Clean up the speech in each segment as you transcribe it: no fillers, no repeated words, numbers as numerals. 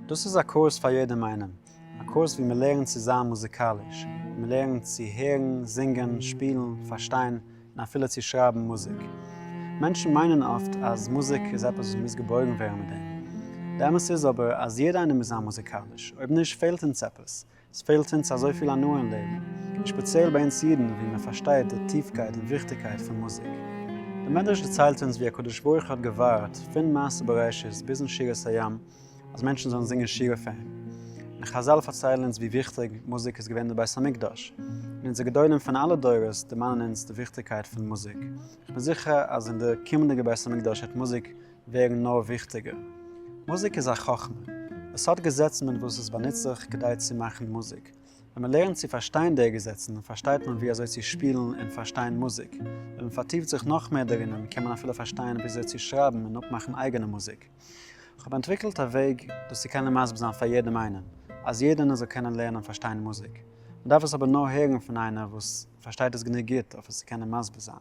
דאס איז א קורס פאר יעדעם איינעם, א קורס ווי מען לערנט צו זיין מוזיקאליש, ווי מען לערנט צו הערן, זינגען, שפילן, פארשטיין, און אפילו צו שרייבן מוזיק. מענטשן מיינען אפט אז מוזיק איז עפעס וואס מ'מוז געבוירן ווערן מיט דעם. די אמת איז אבער אז יעדער איינער מוז זיין מוזיקאליש, אויב נישט פעלט אונז עפעס. עס פעלט אונז אזויפיל הנאה אין לעבן, און שפעציעל ביי אונז אידן ווי מען פארשטייט די טיפקייט און וויכטיגקייט פון מוזיק. די מדרש דערציילט אונז ווי הקדוש ברוך הוא האט געווארט פון מעשה בראשית ביזן שירת הים אז מענטשן זאלן זינגען שירה פאר אים. און חזל פארציילן אונז ווי וויכטיג מוזיק איז געווען אין די בית המקדש. און אונזער גדולים פון אלע דורות דערמאנען אונז די וויכטיגקייט פון מוזיק. איך בין זיכער אז אין די קומענדיגע בית המקדש וועט מוזיק ווערן נאר וויכטיגער. מוזיק איז א חכמה. עס האט געזעצן מיט וואס עס באנוצט זיך כדי צו מאכן מוזיק. ווען מען לערנט צו פארשטיין די געזעצן, פארשטייט מען ווי אזוי צו שפילן און פארשטיין מוזיק. ווען מען פארטיפט זיך נאך מער דערינען, קען מען אפילו פארשטיין ווי אזוי צו שרייבן און אפמאכן אייגענע מוזיק. כ'האב אנטוויקלט א וועג דאס צו קענען מסביר זיין פאר יעדעם איינעם, אז יעדערנער זאל קענען לערנען פארשטיין מוזיק. מ'דארף עס אבער נאר הערן פון איינער וואס פארשטייט עס גענוג גוט אויף עס צו קענען מסביר זיין.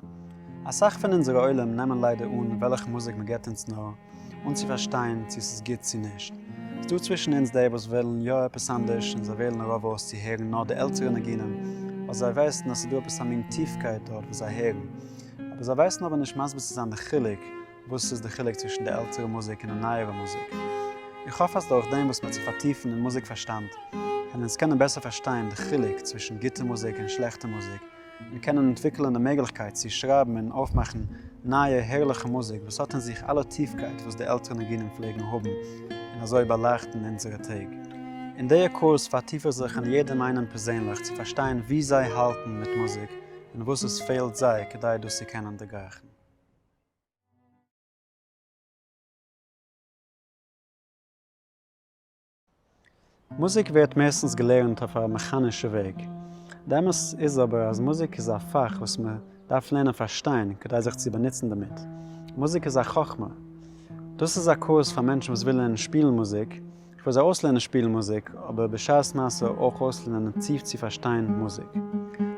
אסאך פון אונזערע עולים נעמען ליידער אן וועלכע מוזיק מ'געט אונז נאר, אן צו פארשטיין צו ס'איז גוט צו נישט. ס'דא צווישן אונז די וואס ווילן יא עפעס אנדערש און זיי וועלן רוב אויס צו הערן נאר די עלטערע ניגונים ווייל זיי ווייסן אז ס'דא עפעס א מין טיפקייט דארט וואס זיי הערן. אבער זיי ווייסן אבער נישט מסביר צו זיין די חילוק וואס איז די חילוק צווישן די עלטערע מוזיק און די נייערע מוזיק? איך האף אז דורך דעם וואס מ'וועט זיך פארטיפן אין מוזיק פארשטאנד, וועלן אונז קענען בעסער פארשטיין די חילוק צווישן גוטע מוזיק און שלעכטע מוזיק, און קענען אנטוויקלען די מעגליכקייט צו שרייבן און אויפמאכן נייע הערליכע מוזיק וואס האט אין זיך אלע טיפקייט וואס די עלטערע ניגונים פלעגן האבן און אזוי באלייכטן אונזערע טעג. אין דיע קורס פארטיף איך זיך אין יעדעם איינעם פערזענליך צו פארשטיין וואו זיי האלטן מיט מוזיק און וואס עס פעלט זיי כדי דאס צו קענען דערגרייכן. מוזיק ווערט מערסטנס געלערנט אויף א מעכאנישע וועג. די אמת איז אבער אז מוזיק איז א פאך וואס מען דארף לערנען פארשטיין כדי זיך צו באנוצן דערמיט. מוזיק איז א חכמה. דאס איז א קורס פאר מענטשן וואס ווילן לערנען שפילן מוזיק. איך וועל זיי אויסלערנען שפילן מוזיק, אבער בשעת מעשה אויך אויסלערנען טיף צו פארשטיין מוזיק.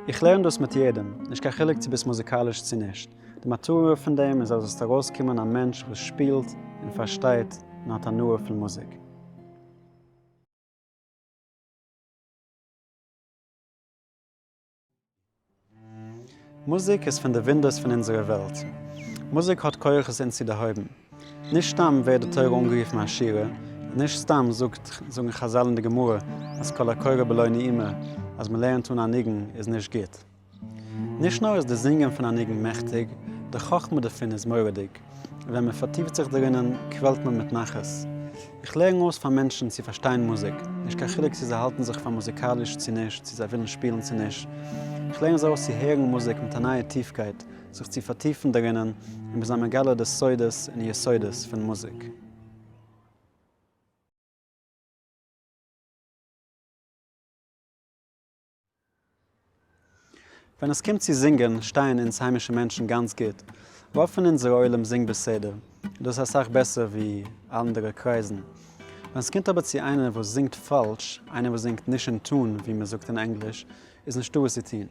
איך לערן דאס מיט יעדעם, נישט קיין חילוק צו ביסט מוזיקאליש צו נישט. די מטרה פון דעם איז אז עס זאל ארויסקומען א מענטש וואס שפילט און פארשטייט און האט הנאה פון מוזיק. מוזיק איז פון די וואונדערס פון אונזערע וועלט. מוזיק האט כוחות אונז צו דערהויבן. נישט סתם ווערט די תורה אנגערופן השירה, און נישט סתם זאגט זאגן חזל אין די גמרא אז כל הקורא בלא נעימה אז מען לערנט אן א ניגון איז נישט גוט. נישט נאר איז די זינגען פון א ניגון מעכטיג, די חכמה דערפון איז מורא'דיג, און ווען מען פארטיפט זיך דערינען קוועלט מען מיט נחת. איך לערן אויס פאר מענטשן צו פארשטיין מוזיק, נישט קיין חילוק צו זיי האלטן זיך פאר מוזיקאליש צו נישט, צו זיי ווילן שפילן צו נישט. איך לערן זיי אויס צו הערן מוזיק מיט א נייע טיפקייט, זיך צו פארטיפן דערינען, און מ'איז זיי מגלה די סודות און יסודות פון מוזיק. ווען עס קומט צו זינגען שטייען אונז היימישע מענטשן גאנץ גוט, רוב פון אונזער עולם זינגט בסדר, און דאס איז אסאך בעסער ווי אנדערע קרייזן. ווען עס קומט אבער צו איינער וואס זינגט פאלש, איינער וואס זינגט נישט אין tune ווי מען זאגט אין ענגליש, איז נישטא וואס צו טון.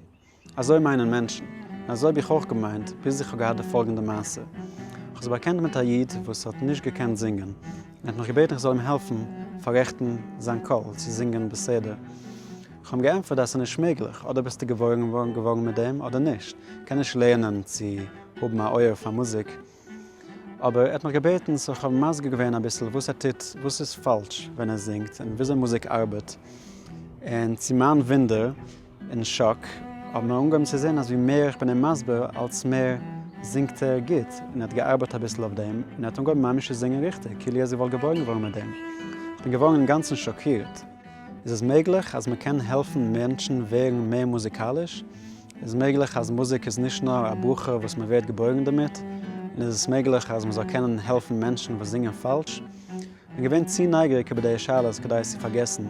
אזוי מיינען מענטשן, און אזוי האב איך אויך געמיינט ביז איך האב געהאט די פאלגענדע מעשה. איך האב זיך באקענט מיט א איד וואס האט נישט געקענט זינגען, ער האט מיך געבעטן איך זאל אים העלפן פאררעכטן זיין קול צו זינגען בסדר. איך האב אים געענטפערט אז ס'איז נישט מעגליך, אדער ביסטו געבוירן געווארן מיט דעם אדער נישט, קען נישט לערנען צו האבן א אויער פאר מוזיק. אבער ער האט מיך געבעטן so איך האב אים מסביר געווען אביסל וואס ער טוט, וואס איז פאלש ווען ער זינגט און וויאזוי מוזיק ארבעט, און צו מיין וואונדער און שאק האבן מיר אנגעהויבן צו זען אז ווי מער איך בין אים מסביר אלץ מער זינגט ער גוט, און ער האט געארבעט אביסל אויף דעם און ער האט אנגעהויבן ממש צו זינגען ריכטיג כאילו ער איז וואלט געבוירן געווארן מיט דעם. איך בין געווארן אינגאנצן שאקירט. איז עס מעגליך אז מען קען העלפן מענטשן ווערן מער מוזיקאליש? איז מעגליך אז מוזיק איז נישט נאר א ברכה וואס מען ווערט געבוירן דערמיט? און איז עס מעגליך אז מען זאל קענען העלפן מענטשן וואס זינגען פאלש? כ'בין געווען צו נייגעריג איבער די שאלות כדי עס צו פארגעסן,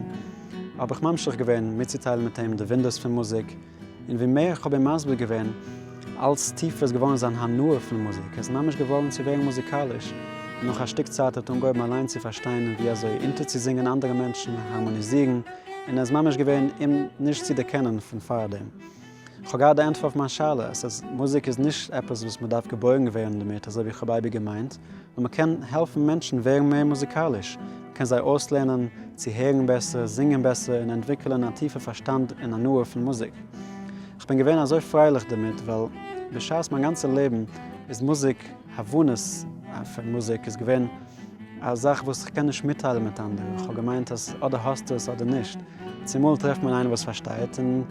האב איך ממשיך געווען מיטצוטיילן מיט אים די וואונדערס פון מוזיק, און ווי מער איך האב אים מסביר געווען, אלץ טיפער איז געווארן זיין הנאה פון מוזיק, ער איז ממש געווארן צו ווערן מוזיקאליש, און נאך א שטיק צייט האט ער אנגעהויבן אליין צו פארשטיין ווי אזוי אונטערצוזינגען אנדערע מענטשן, הארמאניזירן, און ער איז ממש געווען אים נישט צו דערקענען פון פארדעם. כ'האב געהאט די ענטפער אויף מיין שאלה, עס אז מוזיק איז נישט עפעס וואס מען דארף געבוירן ווערן דערמיט אזוי ווי כ'האב אייביג געמיינט, נאר מען קען העלפן מענטשן ווערן מער מוזיקאליש, מען קען זיי אויסלערנען צו הערן בעסער, זינגען בעסער און אנטוויקלען א טיפע פארשטאנד און הנאה פון מוזיק. כ'בין געווען אזוי פרייליך דערמיט ווייל בשעת מיין גאנצע לעבן איז מוזיק, הבנות פון מוזיק איז געווען א זאך וואס כ'קען נישט מיטטיילן מיט אנדערע, כ'האב געמיינט אז אדער האסטו עס אדער נישט, צומאל טרעפט מען איינער וואס פארשטייט און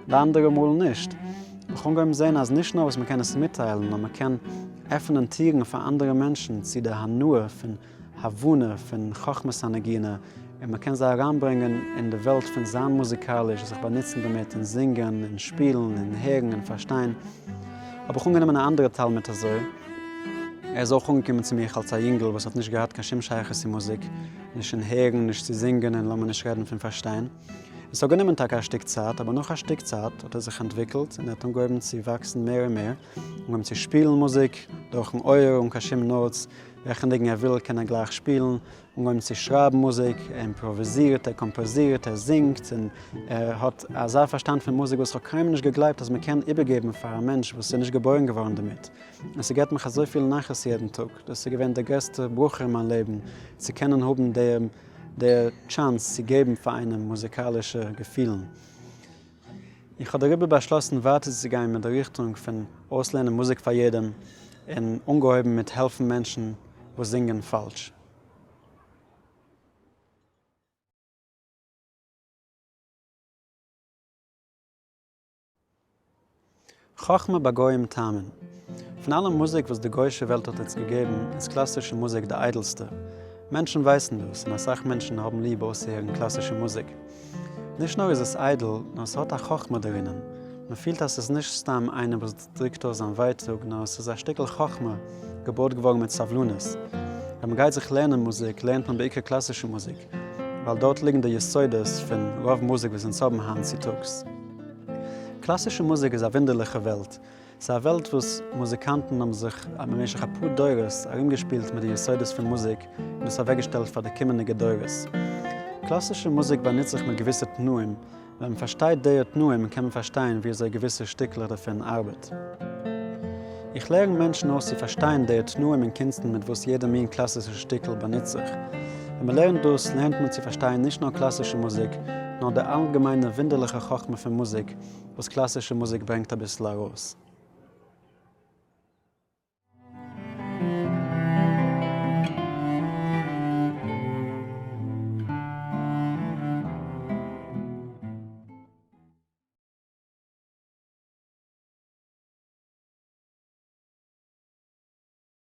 די אנדערע מאל נישט. האב איך אנגעהויבן זען אז נישט נאר וואס מ'קען עס מיטטיילן נאר מ'קען עפענען טירן פאר אנדערע מענטשן צו די הנאה פון הבנה פון חכמת הנגינה און מ'קען זיי אריינברענגען אין די וועלט פון זיין מוזיקאליש, זיך באנוצן דערמיט און זינגען און שפילן און הערן און פארשטיין. האב איך אנגענומען א אנדערע תלמיד אזוי, ער איז אויך אנגעקומען צו מיך אלס א יונגל וואס האט נישט געהאט קיין שום שייכות צו מוזיק, נישט אין הערן, נישט צו זינגען און לאמיר נישט רעדן פון פארשטיין. עס האט גענומען טאקע א שטיק צייט, אבער נאך א שטיק צייט האט ער זיך אנטוויקלט און ער האט אנגעהויבן צו וואקסן מער און מער, אנגעהויבן צו שפילן מוזיק דורכן אויער אן קיין שום notes, וועלכע ניגון ער וויל קען ער גלייך שפילן, אנגעהויבן צו שרייבן מוזיק, ער אימפראוויזירט, ער קאמפאזירט, ער זינגט, און ער האט אזא פארשטאנד פון מוזיק וואס איך האב קיינמאל נישט געגלייבט אז מען קען איבערגעבן פאר א מענטש וואס איז נישט געבוירן געווארן דערמיט. און ס'געבט מיך אזויפיל נחת יעדן טאג, דאס איז געווען די גרעסטע ברכה אין מיין לעבן, צו קענען האבן די די chance צו געבן פאר איינעם מוזיקאלישע געפילן. איך האב דעריבער באשלאסן ווייטער צו גיין מיט די ריכטונג פון אויסלערנען מוזיק פאר יעדעם, און אנגעהויבן מיט העלפן מענטשן וואס זינגען פאלש. חכמה בגוים תאמין. פון אלע מוזיק וואס די גוישע וועלט האט אונז געגעבן איז קלאסישע מוזיק די איידלסטע. מענטשן ווייסן דאס און אסאך מענטשן האבן ליב אויסצוהערן קלאסישע מוזיק. נישט נאר איז עס איידל, נאר עס האט א חכמה דערינען. מען פילט אז ס'איז נישט סתם איינער וואס דרוקט אויס זיין ווייטאג, נאר עס איז א שטיקל חכמה געבויט געווארן מיט סבלנות. ווען מען גייט זיך לערנען מוזיק, לערנט מען בעיקר קלאסישע מוזיק, ווייל דארט ליגן די יסודות פון רוב מוזיק וואס אונז האבן היינט צוטאגס. קלאסישע מוזיק איז א וואונדערליכע וועלט. ס'איז א וועלט וואס מוזיקאנטן האבן זיך במשך אפאר דורות ארומגעשפילט מיט די יסודות פון מוזיק און עס אוועקגעשטעלט פאר די קומענדיגע דורות. קלאסישע מוזיק באנוצט זיך מיט געוויסע תנאים, ווען מען פארשטייט די תנאים קען מען פארשטיין ווי אזוי געוויסע שטיקלעך דערפון ארבעט. איך לערן מענטשן אויס צו פארשטיין די תנאים און קונסטן מיט וואס יעדע מין קלאסישע שטיקל באנוצט זיך. ווען מען לערנט דאס לערנט מען צו פארשטיין נישט נאר קלאסישע מוזיק, נאר די אלגעמיינע וואונדערליכע חכמה פון מוזיק וואס קלאסישע מוזיק ברענגט אביסל ארויס.